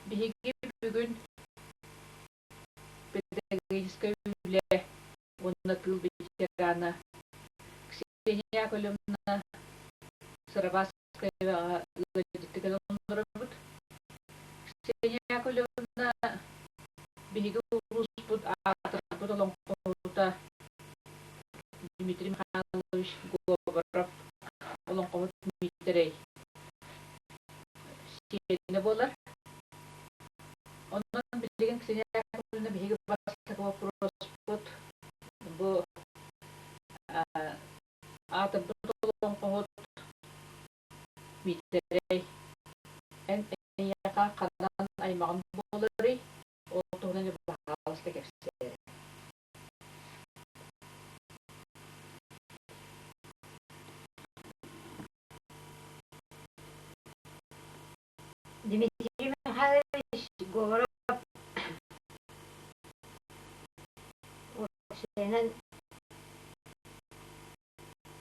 Биһиги бүгүн педагогическай үлэ уонна тыыл ветерана Ксения Яковлевна Сыроватскаяҕа ыалдьыттыгар олоробут. Ксения Яковлевна биһиги улууспут аатырбыт олоҥхоһута Дмитрий Михайлович Говоров олоҥхоһут Миитэрэй сиэнэ буолар. Онон билигин Ксения Яковлевна биһиги бастакы боппуруоспут бу аатырбыт олоҥхоһут Миитэрэй эн эйиэхэ ханан аймаҕын буоларый? Ол туһунан баһаалыста кэпсээ. Дмитрий Михайлович Говоров уопсайынан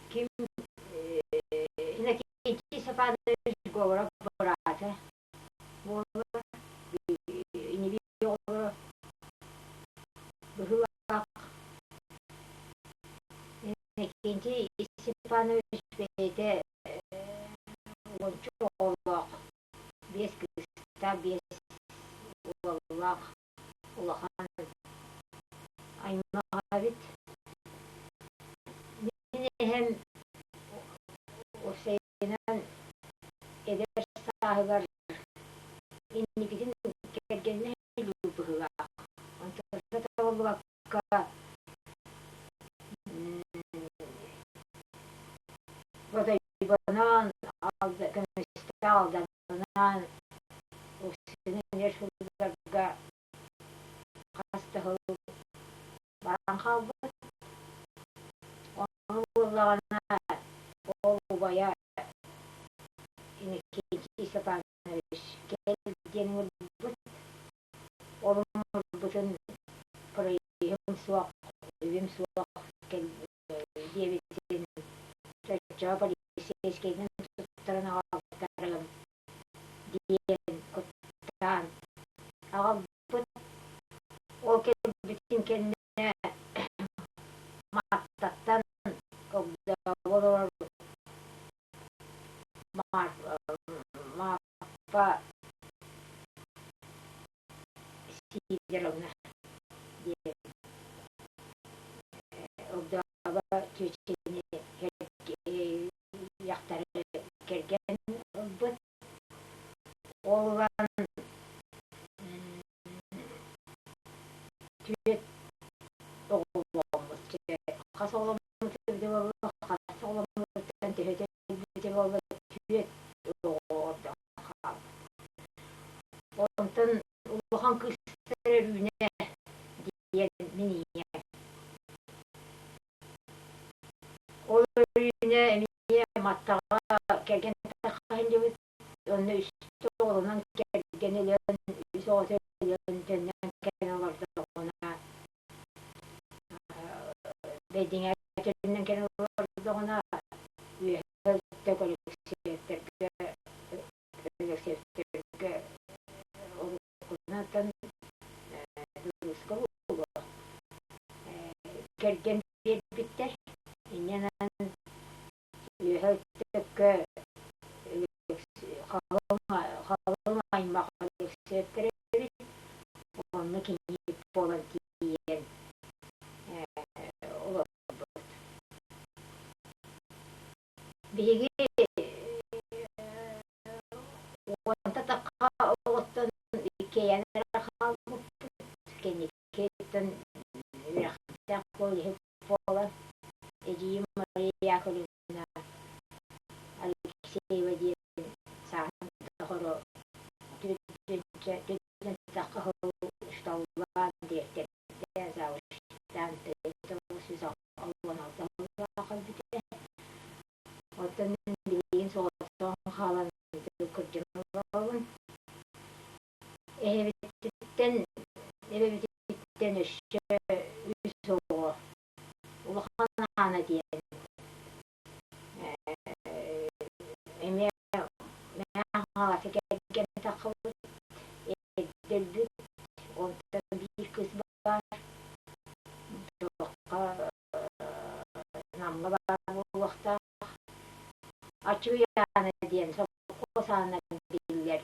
ким Иннокентий Степанович Говоров быраата буолар инибии оҕолоро быһыылаах Иннокентий Степанович бэйэтэ уонча оҕолоох, биэс кыыстаах, биэс уоллаах улахан аймах эбит. Мин эһэм уопсайынан эдэр сааһыгар инникитин кэргэннээх быһыылаах. Онтон табыллыбакка Бодойбонон, көмүстээх Алданынан уксүнэн өр сылларга хас да сыл баран хаалбыт. Ону буоллаҕына ол убайа Иннокентий Степанович кэл диэн ыҥырбыт. Ол ыҥырбытын проеһым суох, үбүм суох диэбитин чоччоҕо полицейскайынан туттаран аҕалтарым диэн куттаан аҕалбыт. Ол кэлбитин кэннэ Маттаттан олорор Мааппа Сидоровна диэн Огдообо чүөчэни дьахтары кэргэн ылбыт. Ол ылан түөрт оҕоломмут. Хас оҕоломмут эбитэ буолла, хас оҕоломмуттан төһөтө эбитэ буолла, түөрт оҕо ордон хаалбыт. Онтон улахан кыыстара Өрүүнэ диэн мин ийэм. Ол Өрүүнэ эмиэ Маттаҕа кэргэн таххаһын Онно үстэ оҕолонон кэргэн өлөн, үс оҕото өлөн төннөн кэлэн олордоҕуна Бэйдиҥэ төннөн кэлэн олордоҕуна үөһэ өттө Өлөксөйөптөргө Өлөксөйөптөргө уруккунан Дуруска буолуо кэргэн биэрбиттэр. Инньэ Үөһэ өттөккө халыҥ аймах Алексеевтэр эбит, онно кини буолан тиийэн олорбут. Биһиги уонта тахха оҕоттон иккиэйэн эрэ хаалбыппыт. Кэнникиттэн үөрэхтээх буол буолан, эдьиийим Мария Яковлевна Алексеева диэн сааһын тухары түөртүнчэ сыл учууталлаан, дириэктэрдээн, завучтаан 916 сыллаах өлбүтэ. Оттон мин билигин соҕотоҕун хаалан кырдьан олоробун. Эһэбититтэн эбэбититтэн өссө үс оҕо Улахан Аана диэн эмиэ Мэҥэ Хаҥаласка кэргэн таххыбыт. Аччыгый Аана диэн сопхуос аанынан биллэр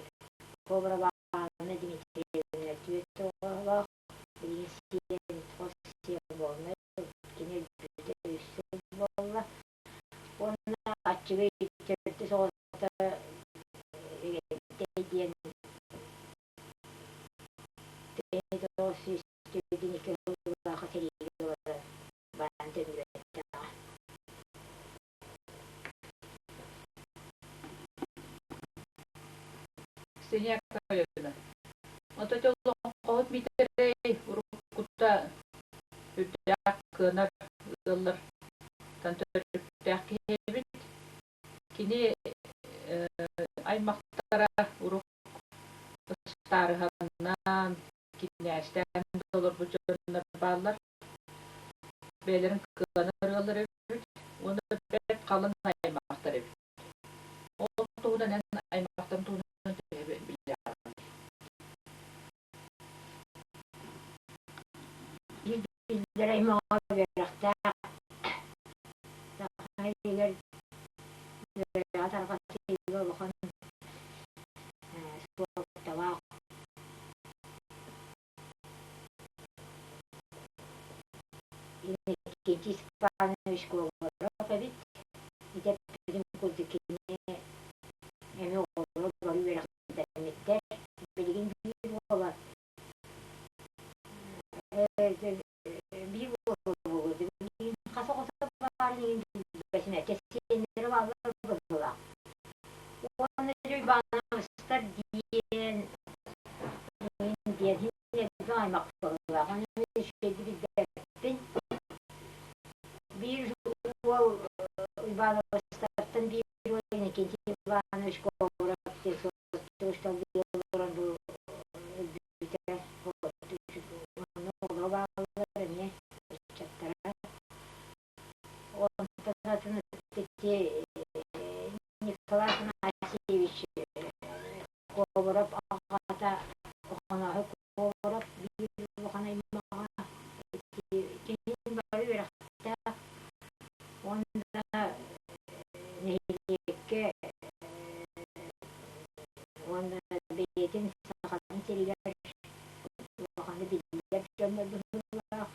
Коброва Анна Дмитриевна түөрт оҕолоох, билигин сиэн хос сиэн буолла, кини өлбүтэ үс сыл буолла. Уонна аччыгый төрдүс оҕото Эгэнтэй диэн 902 сыллаахха сэриигэ олорон баран төннүбэтэҕэ. Ксения Яковлевна, Оттон олоҥхоһут Миитэрэй уруккута үрдээх кыанар ыаллартан төрүттээх киһи эбит. Кини аймахтара урук ыстаарыһанан, кинээстээн да олорбут дьоннор бааллар. Бэйэлэрин кыанар ыаллар эбит уонна бэрт халыҥ аймахтар эбит. Ол туһунан эн аймахтарын туһунан төһө билэҕиний? Биллэр аймаҕа үөрэхтээх Саха сиригэр үөрэҕи тарҕатыыга улахан суолталаах Иннокентий Степанович Говоров эбит. Ити эппитим курдук кини эмиэ оҕолоро бары үөрэхтэммиттэр. Билигин биир уола биир уола буолуо билигин хас оҕото баарын иһин билбэтим ээ. Кэссиэннэрэ бааллар быһыылаах. Уонна Уйбаанабыстар диэн диэн Элбэх аймах быһыылаах. Ону мин үчүгэйдик билбэппин. Биир уол Уйбаанабыстартан биир уол Иннокентий Иванович Говоров диэн суоттугушталыы олорон бу өлбүтэ. Онно оҕолоро бааллар эмиэ ыччаттара. Онтон атын ити Николай Афанасьевич Говоров аҕата Охонооһу Говоров биир улахан аймаҕа ити кини бары үөрэхтээх уонна нэһилиэккэ уонна бэйэтин сахатын сиригэр улаханы биллэр дьоннор быһыылаах.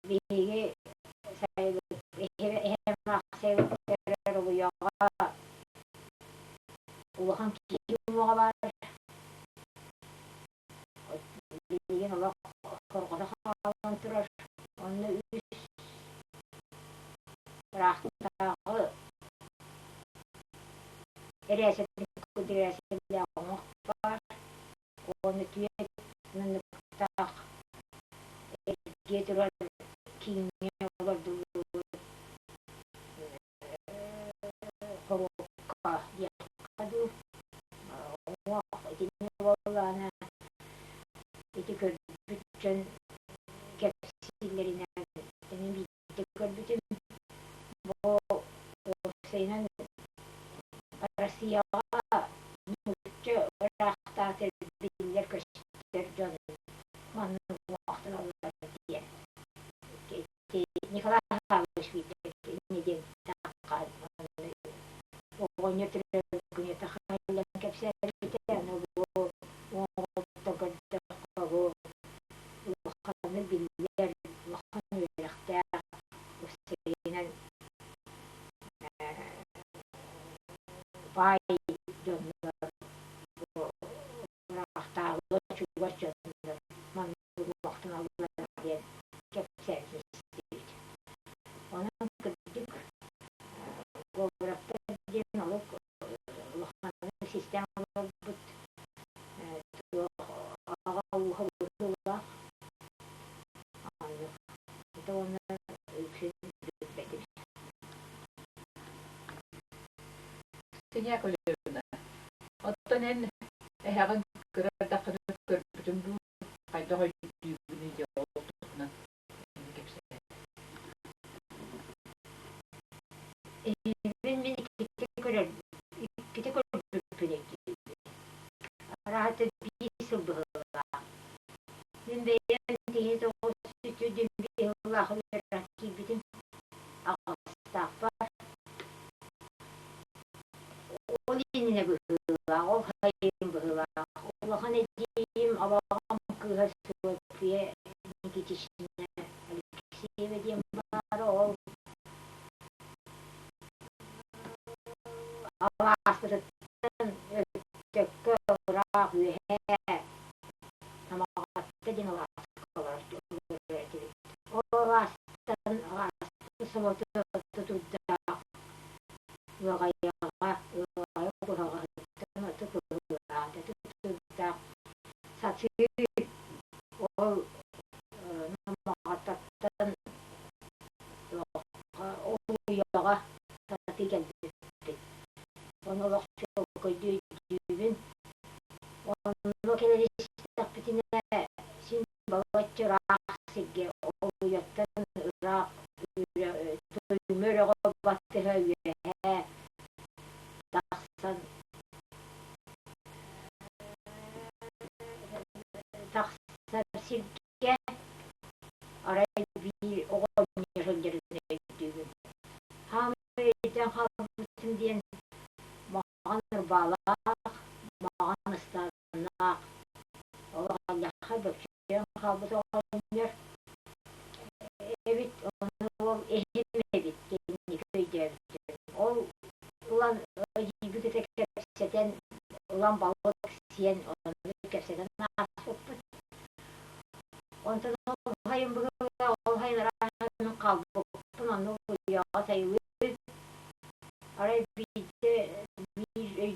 Биһиги эһэм сайылыктар олуйаҕа улахан киһи уҥуоҕа баар. Билигин олох хорҕото хаалан турар. Онно үс ыраахтааҕы эрээсэтин курдук эрээсэлээх оҥох баар. Уонна түөрт муннуктаах эргийэ турар кииҥҥэ олордуллубут хоруопка диэххэ дуу, уҥуох итини буоллаҕына ити көрбүт дьон кэпсииллэринэн мин биирдэ көрбүтүм бу уопсайынан Россияҕа нуучча ыраахтааты биллэр-көстөр дьон маннык уҥуохтаналлар диэн Николай Павлович инньэ диэн оҕонньор төрөөбүт күнэ тахаллан кэпсээбитэ аны бу уҥуоҕуттан көрдөххө бу улаханнык биллэр улахан үөрэхтээх уопсайынан баай дьоннор бу ыраахтааҕы чугас дьоннор маннык уҥуохтаналлар диэн кэпсээн истибит. Онон кырдьык Говоровтар диэн олук улаханнык систээн олорбут туох аҕа ууһа быһыылаах оннук это уонна үксүн билбэтим. Ксения Яковлевна, оттон эн эһэҕин кыра эрдэххинэ көрбүтүҥ дуу, хайдах өйдүүгүнүй диэн ол туһунан кэпсээ. Эһэбин мин иккитэ көрөр иккитэ көрбүппүн өйдүүбүн. Арааһата биир сыл быһыылаах. Мин бэйэм киһи тоҕус үтүө диэн биир сыллаах үөрэх киирбитим. саастаахпар ол иннинэ быһыылаах, ол сайын быһыылаах. Улахан эдьиийим абаҕам кыыһа Софья Никитична Алексеева диэн баара, ол алааспытыттан Өттөккө ыраах үөһээ Хамаҕатта диэн алааска олорор этибит. Ол алаастан алааспыт солото тутурдаах ыаҕайаҕа ыаҕайа куһаҕаһыттан аты кыһылаата тутурдаах сатыы ол Намаҕаттаттан Олуйаҕа сатыы кэлбиппит. Ону олох чуолкайдыы өйдүүбүн. Онно кэлэн истэхпитинэ син балачча ыраах сиргэ Олуйаттан ыраах Туйма үрэҕи баттыһа үөһээ тахсан тахсар сиргэ арай биир оҕонньор сылдьарын өйдүүбүн. Хаамыы өйдөөн хаалбытым диэн маҕан ырбаалаах, маҕан ыстааннаах, олох бөкчөйөн хаалбыт оҕонньор эбит, ону ол эһэм эбит кэнники өйдөөбүтүм. Ол ылан эдьиийбит кытта кэпсэтэн, ылан балык сиэн ону кэпсэтэн ааспыппыт. Онтон ол сайын быһыылаах, ол сайын арааһын хаалбыппын, онно уйаҕа сайылыы. Арай биирдэ биир өй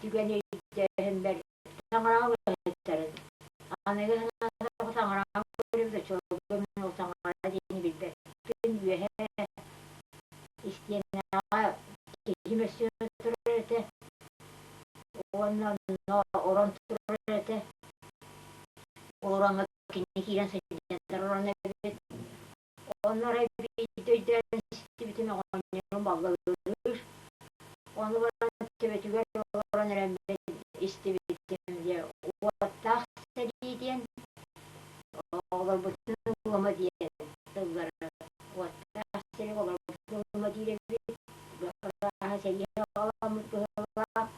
түгэн өйдөөһүммэр таҥараҕа быһыттарын. Аныгы санаатахха таҥараҕа көрүбүт, оччолорго мин ол таҥара диэни билбэппин. Үөһэ истиэнэҕэ киһи мөссүөнэ турар этэ уонна онно орон турар этэ. Ол ороҥҥо кини киирэн сылдьан орон эбит. Онно арай биирдэ өйдөөн истибитим оҕонньорум баллалыыр. Ону баран төбөтүгэр олорон эрэммин истибитим дьэ уоттаах сэрии диэн олорбутун ылыма диэн тыллары уоттаах сэрии олорбутун ылыма диир эбит. Ырааһа сэрии хаҕаламмыт быһыылаах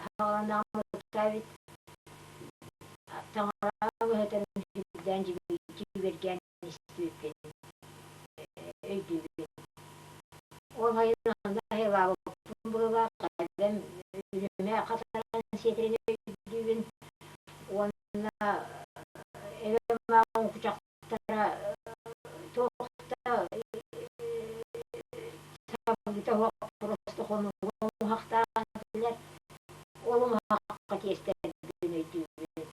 хаҕаланааммыт эбит. Таҥара быһытын сүрдээн дьибииргээн истибиппин өйдүүбүн. Ол айан онно айылаабыппын быһыылаах, эбэм үрүмэ хатаран сиэтэрин өйдүүбүн уонна эбэм ааҕын кучахтара туох да сабыыта суох просто хонууга умуһахтаах этилэр. Ол умуһахха тиэстэрбин өйдүүбүн.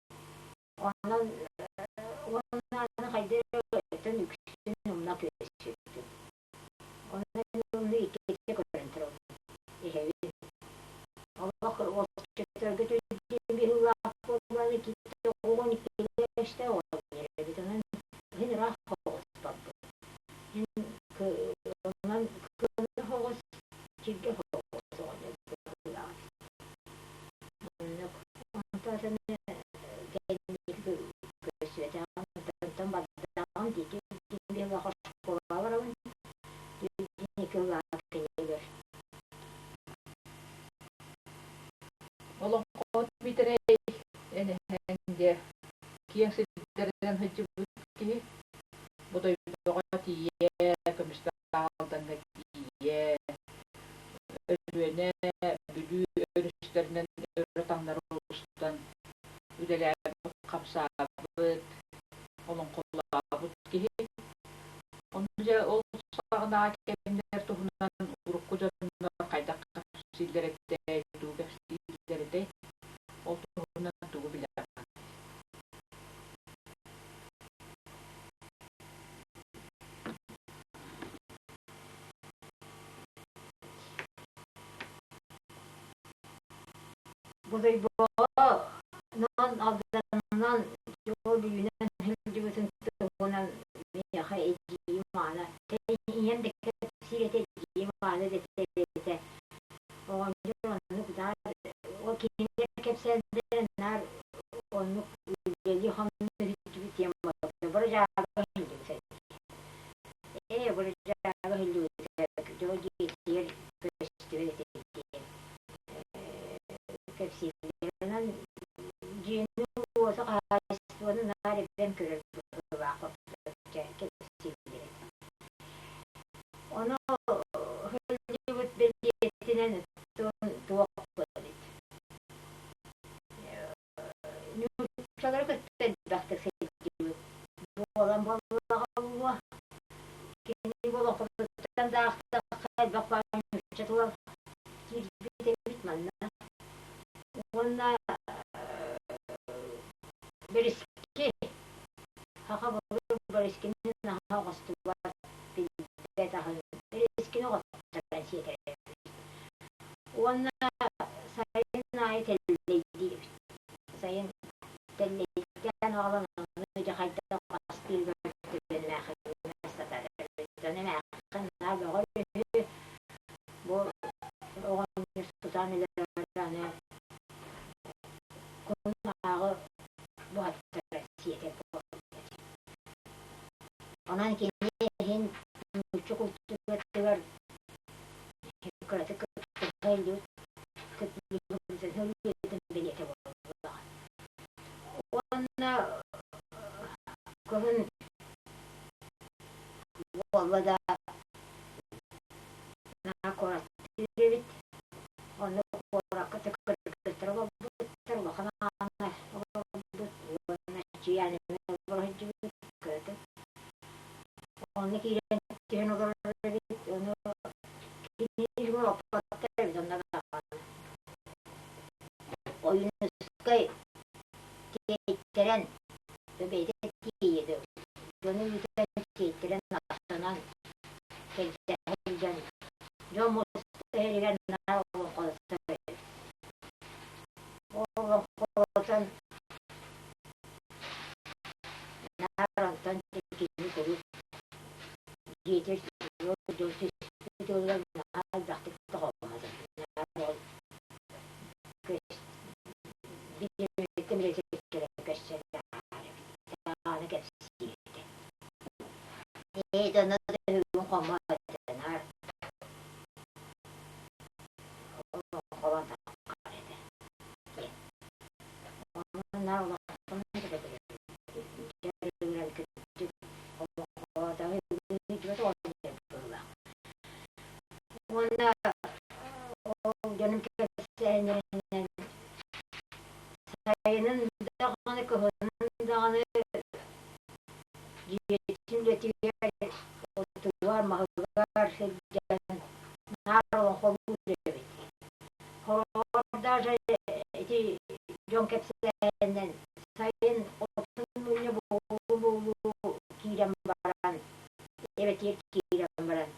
Онон уонна аны хайда эрэ өтөн үксүн умна түспүппүн. Онон уну иккитэ көрөн турабын, иһэбин. Олох оччотторго түрдүүн быһыылаах буолан иккитэ оҕуон иккилээште оҕонньор эбит. Онон иһин ыраах соҕус барбыт. Иһин онон кыана соҕус, сиргэ соҕус оҕонньор быһыылаах. Оннук. Онтон кэнники көрсүбэтэҕим, онтон бардаҕым диэки биһиги оскуолаҕа барабын. Кинигэр. Олоҥхоһут Миитэрэй эн эһэҥ дьэ киэҥ сирдэринэн сылдьыбыт киһи бу дойдуга тиийэ, көмүстээх Алдаҥҥа тиийэ, Өлүөнэ, Бүлүү өрүстэринэн өрө таҥнары устан үлэлээбит, хамсаабыт, олоҥхолообут киһи. Ону дьэ ол саҕанааҕы кэмнэр туһунан урукку дьоннор хайдах кэпсииллэр этэй, тугу кэпсииллэр этэй, ол туһунан тугу билэҕин? Бодойбоҕонон Алданынан дьол Бүлүүнэн сылдьыбытын туһунан миэхэ эдьиийим Аана ийэм да кэпсиир этэ эдьиийим Аана да этэр этэ оҕонньор оннук наар ол кинилэр кэпсээннэрэ наар оннук үлэлии хомнуу сылдьыбыт диэн буолбута бары дьааба сылдьыбыт ээ бары дьааба сылдьыбыт. боппуруоса хаһаайыстыбаны наар эбэн көрөр быһыылаах кэпсииллэр этэ. Ону сылдьыбыт бэлиэтинэн туох эбит Нууччалары кытта элбэхтик сылдьыбыт буолан буоллаҕа буолуо. Кини олоххутуттан да аахтахха элбэх баай нуучча тыла киирбит эбит манна. Уонна Бэриски саха былыр Борискины наһаа оҕостубат, билбэт аһын Бэрискини оҕотторон сиэтэр эбит. Уонна сайын аайы тэллэйдиир эбит. Сайын тэллэйдээн аҕалан ону дьэ хайдах астыыргар төбөн эмээххиҥҥэ сатар эбит. Ону эмээххин наар бөҕөр үһү. Бу оҕонньор сутаан өлөөрү аны кун ааҕы буһаттара сиэтэр буолбут. Онон кини иһин нуучча култууратыгар кыратык кыттыһа бэлиэтэ буоллаҕа. Уонна кыһын буолла да наһаа куораттыыр эбит. Онно куоракка кыргыттар олорбуттар, улахан аана олорбут уонна Чиян эмиэ олоро сылдьыбыт кыратык. Онно киирэн түһэн олорор эбит, ону кини оппоттор эбит онно даҕаны. Ойуунускай тиэйтэрэн, бэйэтэ тиийиэ дьону ыытан тиэйтэрэн аттанан кэлтэһэ сылдьан дьон муста иһэригэр наар олоҥхолотор эбит. Олоҥхолотон наар онтон кини куруук дьиэтигэр түспүт ыалыгар наһаа элбэхтик тоҕоломмот наар ол бириэмэтин кэлэн көрсөр даҕаны кэпсиир этэ. Ээ дьоно да бүгүн хоммо этэ наар олоҥхолоон таххар этэ диэн. Онон наар олохтон дьарыгыран кырдьык олоҥхолоотоҕу быһыылаах. Уонна ол дьонум кэпсээннэринэн сайынын даҕаны, кыһынын даҕаны дьиэтин үлэтигэр, отугар, маһыгар сылдьан наар олоҥхолуур эбит. Хороҕор даже ити дьон кэпсээнинэн сайын отун мунньа буолуу-буолуу киирэн баран, эбэтиэр киирэн баран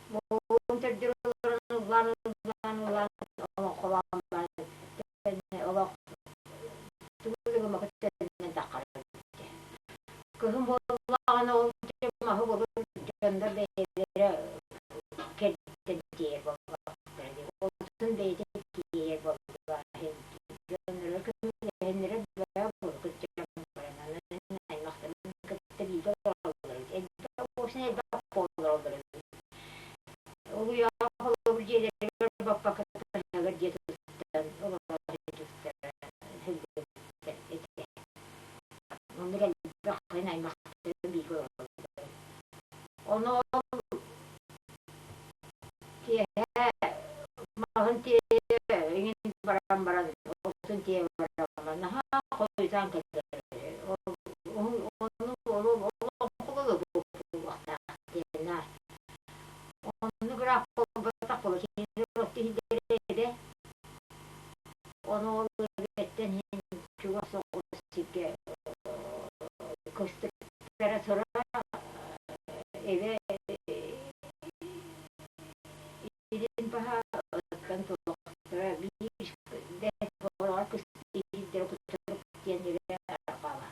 Буолун төрдүгэр олорон ыллаан ыллаан ыллаан олоҥхолоон баран олох тугу да гыммакка төннөн таххара эбит. Кыһын буоллаҕына ол маһы булун дьоннор бэйэлэрэ кэрдэн тиэйэр буоллахтара дии. Отун бэйэтэ тиэйэр буолла. Дьонноро көмөлөһөннөрө бөҕө буолбут дьон баран аны аймахтарын кытта бииргэ олороллор эбит. Элбэх уопсай элбэх буоллар эбит. Олуйаах холобур дьиэлэригэр баппакка таһыгар дьиэ туттан олорор сылдьыбыттар этэ. Оннук элбэх сайын аймахтарын бииргэ олороллор. Ону ол киэһэ маһын тиэйэ иҥин баран баран отун тиэйэ баран наһаа хойутаан кэлэр. Ону олоҥхолуу буолуохтаах диэн Оннук ыраах буолбатах буолуо кинилэр отто иһиллэрэ эбэ. Ону ол эбэттэн иһин чугас соҕус сиргэ кыстыктара сыра эбэ илин баһа оттон туохтара биир бэт кыстык иһиллэрэ кутурук диэн эбэ арҕаала.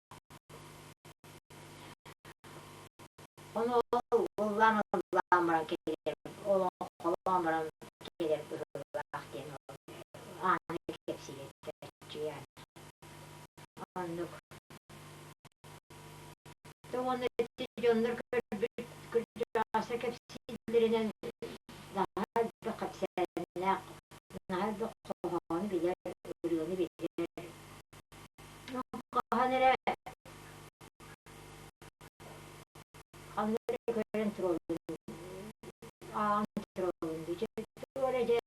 Ону ол ыллаан ыллаан баран кэлэр, олоҥхолоон баран кэлэр быһыылаах диэн ааны кэпсиирээччи Оннук. Уонна ити дьоннор көрбүт кырдьаҕаста кэпсииллэринэн наһаа элбэх кэпсээннээх, наһаа элбэх хоһоону билэр, ырыаны билэр. ааҕан турабын дуу, чэ туох эрэ дьэ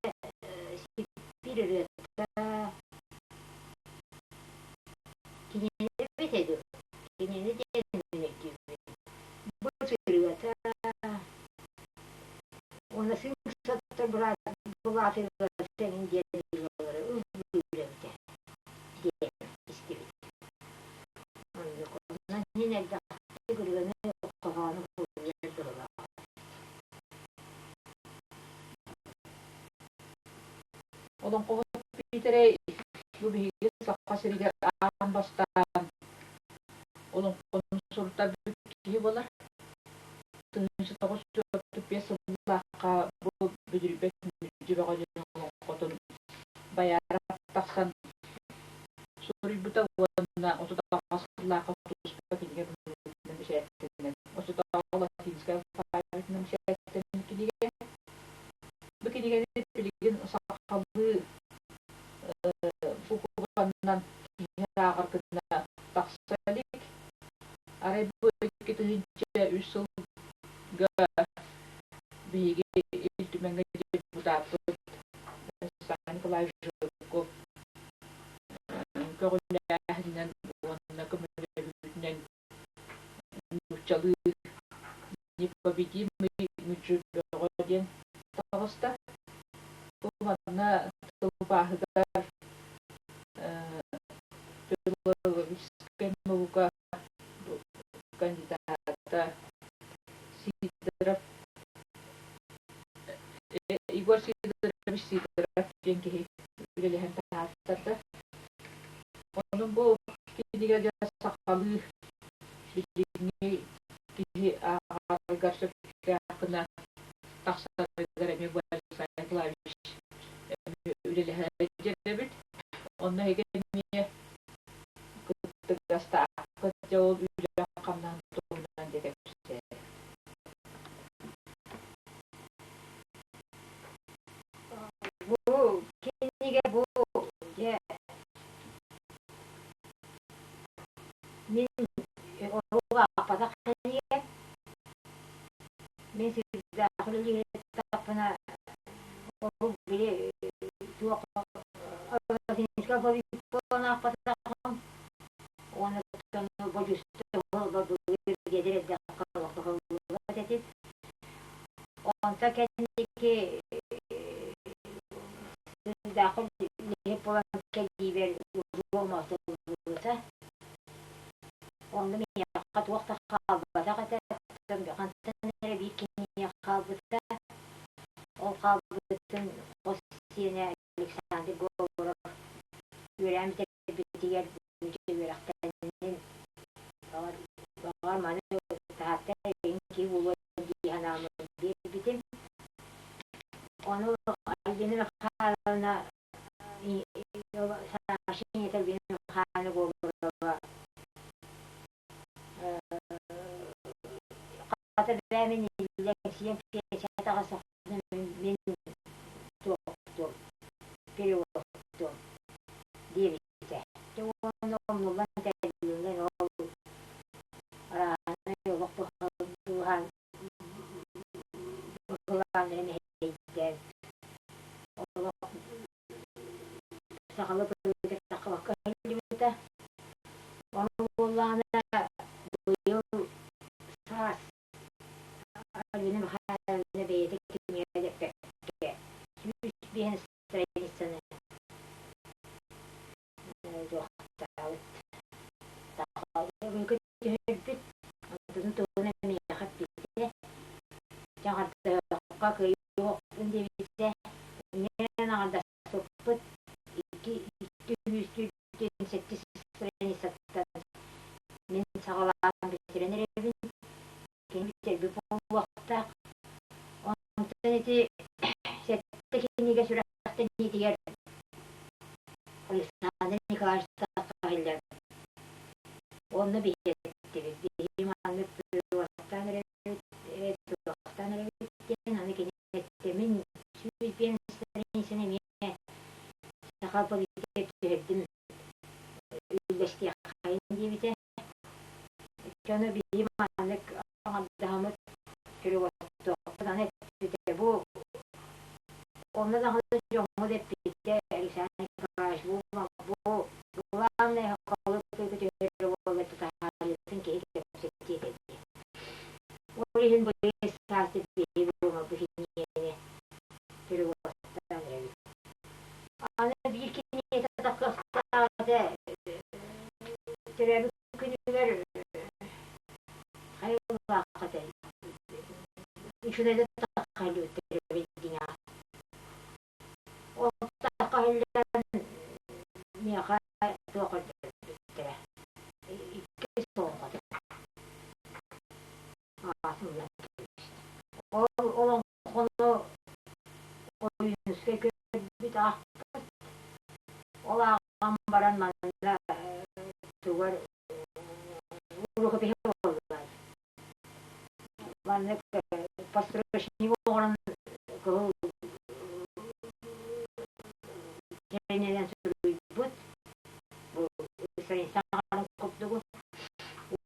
сиппиир ырыата кинини эбитэ дуу, кинини диэн мин өйдүүбүн. Бу ырыата уонна сыҥ-саттар былаатыгар тэҥин диэн ырыалары ыллыыр эбитэ диэн истибит. Оннук онон иһин элбэхтик ырыаны хоһоону суруйар быһыылаах. Олоҥхоһут Питерэй бу биһиги Саха сиригэр аан бастаан олоҥхону сурутарбыт киһи буолар. 1935 сыллаахха бу Бүдүрүйбэт Мүлдьү Бөҕө диэн олоҥхотун Байаарап тахсан суруйбута уонна 38 сыллаахха туспа кинигэ быһыытынан бэчээттэнэн, оччотооҕу латинскай алфавитынан бэчээттэммит кинигэ. Бу кинигэни билигин сахалыы букваннан киһи ааҕар гына тахса илик. Арай бу 2003 сылга биһиги Ил Түмэҥҥэ депутаппыт Александр Николаевич Жирков көҕүлээһининэн уонна көмөлөһүүтүнэн нууччалыы «Непобедимый Мүлдьү Бөҕө» диэн таҕыста. Бу манна тылбааһыгар филологическай наука кандидата Сидоров Егор Сидорович Сидоров диэн киһи үлэлэһэн таһаартарда. Онон бу кинигэгэ сахалыы билиҥҥи киһи ааҕарыгар сөптөөх гына тахсарыгар эмиэ бу Александр Николаевич үлэлэһэр эбит. Онно эһиги эмиэ кыттыгастааххыт дьэ ол үлэ-хамнаһын туһунан дьэ кэпсээ. Бу кинигэ бу дьэ мин оруолааппатах кинигэ. Мин сирдээх үлэлииртахпына ол били туох латинскай алфавитынан аахпатаҕым уонна бодьуста диэдэр эрдэххэ олохтоһуллубат этим. Онто кэнники сырдаахха үлэһит буолан кэлиибэр удьуом оҥостуллубута. Онно миэхэ туох да хаалбатах этэ. Хантан эрэ биир кинигэ хаалбыта. Ол хаалбытын хос сиэнэ Александр Говоров үөрээн бүтэрбитигэр үөрэхтэннин баҕар, баҕар маны таһааттар эйигин киһи буолуо дии санааммын биэрбитим. Ону Альбина Михайловна Саша ийэтэ Альбина Михайловна Говорова хата бэйэм иллэҥсийэн пенсияҕа мин туохтуом, переводтуом диэбитэ. Дьэ уонна умнуллан тэриллэн ол арааһынай олох быһаан быһылааннарын мэһэйдээн олох сахалыы таххыбакка сылдьыбыта. Ону буоллаҕына быйыл саас Альбина Михайловна бэйэтэ кимиэхэ да эппэккэ 105 страницаны туохтаабыт түһэрбит онтун туһунан миэхэ эппитэ дьаҥардыахха кыайыахпын диэбитэ иннинэн аҥардаспыппыт икки икки сүүс түүртэн сэттис страницаттан мин саҕалаан бүтэрэн эрэбин кини бүтэрбит буолуохтаах онтон ити сэттэ кинигэ сүрэхтэниитигэр Александр Николаевич таххаһыллар онно биһиэттибит биһи маннык туохтаан эрэбит туохтаан эрэбит диэн аны кини эттэ мин 105 страницаны эмиэ саха политика түһэрдим үллэстиэххэйин диэбитэ. Дьону биһи маннык аҥардаһаммыт переводтуохпут аны эппитэ бу. Онно даҕаны дьоҥҥо да эппиттэ Александр Николаевич бу бу главное холоппойго түһэрэ буоллар тутаһаарыытын киһи кэпсэтиэ этэ дии. Ол иһин быйыл саас биһи буолма бу кинигэни переводтаан эрэбит. Аны биир кинигэтэ тахсыахтаах этэ төрөөбүт күнүгэр хайалаах этэй үчүгэйдик таххаллыбыттар Ол таххаллан миэхэ туох көрдөрбүттэрэ иккис олоҥхото аатыллан Ол олоҥхону Ойуунускай көрбүт аахпыт. Ол ааҕан баран манна тугар рукопиһа буолла. Маннык подстрочник оҥорон кыһыл тэринэнэн суруйбут бу страница курдугу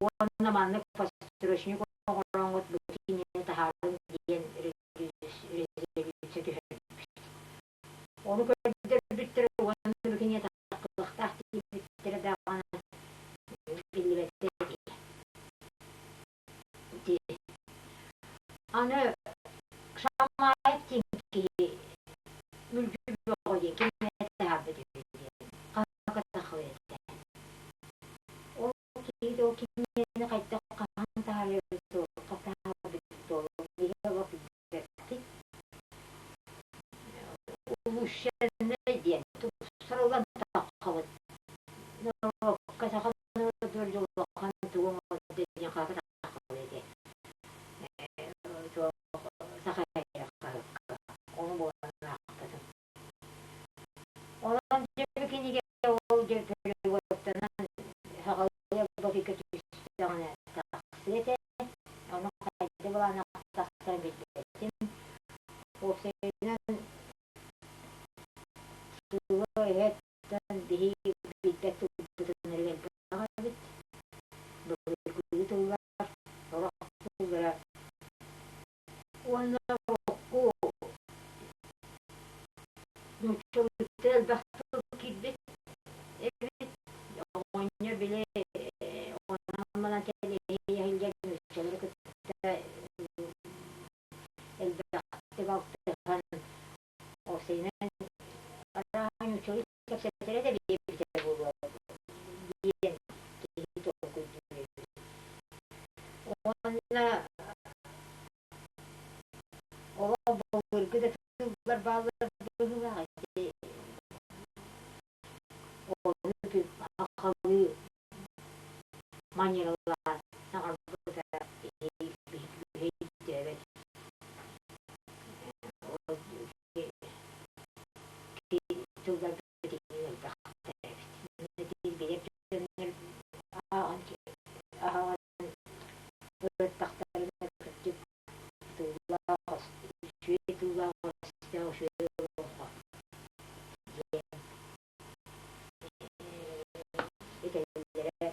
уонна маннык подстрочник оҥороҥҥут бу кинини таһаарыҥ диэн резолюция түһэрбит. Ону көрдөрбүттэр уонна бу кинигэ тахсыахтаах диэбиттэрэ даҕаны биллибэттэр дии. Аны Шамаев диэн киһи мүлдьү бөҕө диэн кинини таһаарбыт үһү диэн хаһыакка тахсыбыт этэ. Ол киһи ол кинини хайдах хаһан таһаарыа суох таһаарбыт буолуо биһиги олох билбэппит. Улучшенный диэн тупсарыллан таххабыт. Норуокка саха норуотугар дьоллохон тугу оҥордо диэн хаһыакка таххабыт этэ. Саха хаһыакка. Ону буолан аахпытым. Онон дьэ кинигэ ол дьэ переводтанан саҕалыы бакыйка түстэҕинэ тахсыа этэ. Ону хайда былаана тахсарын билбэтим. Уопсайынан сыла өһөттөн биһиги билбэт тылбытын эрэ элбэх эбит. Былыргы тыллар, сорох тыллара Уонна урукку нууччалыыттан элбэх тыл киирбит эбит. Оҕонньор били онон-манан тэлэһийэ нууччалары кытта элбэхтик алтыһан уопсайынан арааһа нууччалыы кэпсэтэрэ да биэрбитэ буолуо диэн киһи толкуйдуур эбит. Уонна олох былыргы да тыллар бааллар быһыылаах ити ону сахалыы манералаан саҥарбыта өйдөөбөт. Тыллар элбэхтэр эбит. Билэр дьоннор ааҕан аһаҕан ырыттахтарына кырдьык тыллаах үчүгэй тыллаах өстөөх үчүгэй олоҥхо диэн этэллэрэ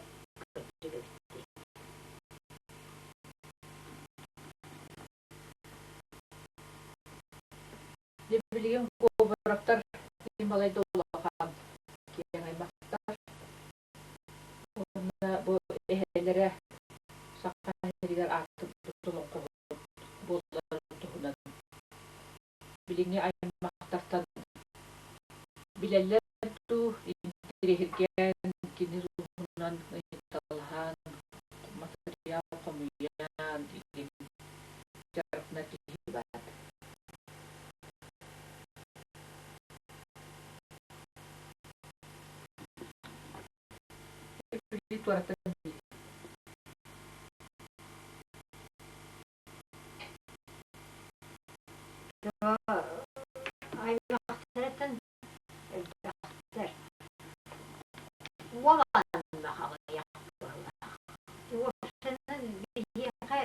кырдьык эбит дии. Дьэ билигин Говоровтар балайда улахан киэҥ аймахтар. Уонна бу эһэлэрэ саха сиригэр ааттырбыт олоҥхоһут буолларын туһунан билиҥҥи аймахтартан билэллэр дуу, интэриэһиргээн кини туһунан ыйыталаһан, матырыйаал хомуйан игин дьарыктанар киһи баар. Аймахтарыттан элбэхтэр. Уол аймах аҕыйах быһыылаах. Уопсайынан биһиэхэ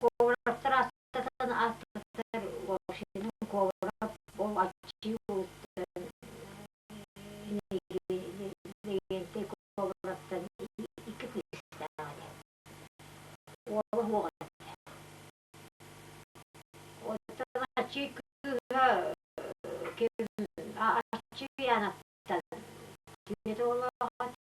Ковровтар ааттатан ааттатар уопсайынан Ковров ол аччыы уолуттан Лэгиэнтэй Ковровтан икки кыыстаах этэ. Уола суох этэ. Аччыый кыыһа Аччыый Аанаттан түөрт оҕолоох.